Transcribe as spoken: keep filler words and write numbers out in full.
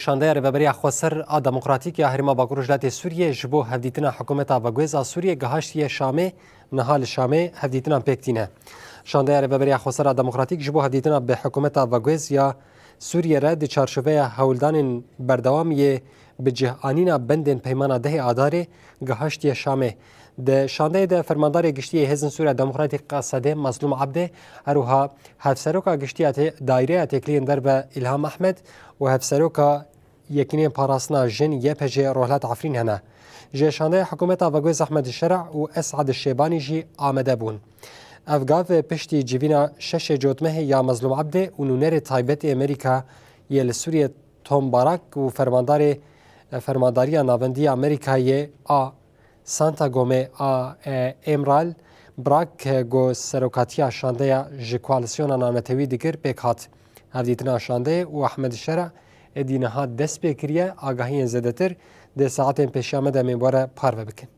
Şandeya Rêveberiya Xweser a Demokratîk ya Herêma Bakur Rojhilatê Sûriyê ji bo hevdîtina Hikûmeta Veguêz a Sûriyê gihaştiye Şamê, niha li Şamê hevdîtinan pêk tîne. Şandeya Rêveberiya Xweser a Demokratîk ji bo hevdîtina bi Hikûmeta Veguêz ya Sûriyê re di çarçoveya hewldanên berdewam yê bi cih anîna bendên Peymana dehê Adarê gihaştiye Şamê. Di şandeyê de Fermandarê Giştî yê Hêzên Sûriya Demokratîk a Sedê Mazlûm Ebdê, her wiha Hevseroka Giştî ya tê-, Dayreya Têkiliyên Derve Îlham Ehmed û Hevseroka Yekîneyên Parastina Jin Y P J Rohlat Efrîn hene. Ji şandeya Hikûmeta Veguêz Ehmed Şera û Esad Şêbanî jî amade bûn. Ev gav piştî civîna şeşê Cotmehê ya Mazlûm Ebdê û nûnerê taybet ê Amerîka yê li Sûriyê Tom Barak û fermandarê Fermandariya Navendî ya Amerîkayê a Santa Gomê a, e, Êmral Brak, e, ku serokatiya şandeya ji koalîsyona navnetewî dikir, pêk hat. Hevdîtina şandeyê û Ehmed Şera êdî niha dest pê kiriye, agahiyên zêdetir di saetên pêşiya me de em ê bi we re parve bikin.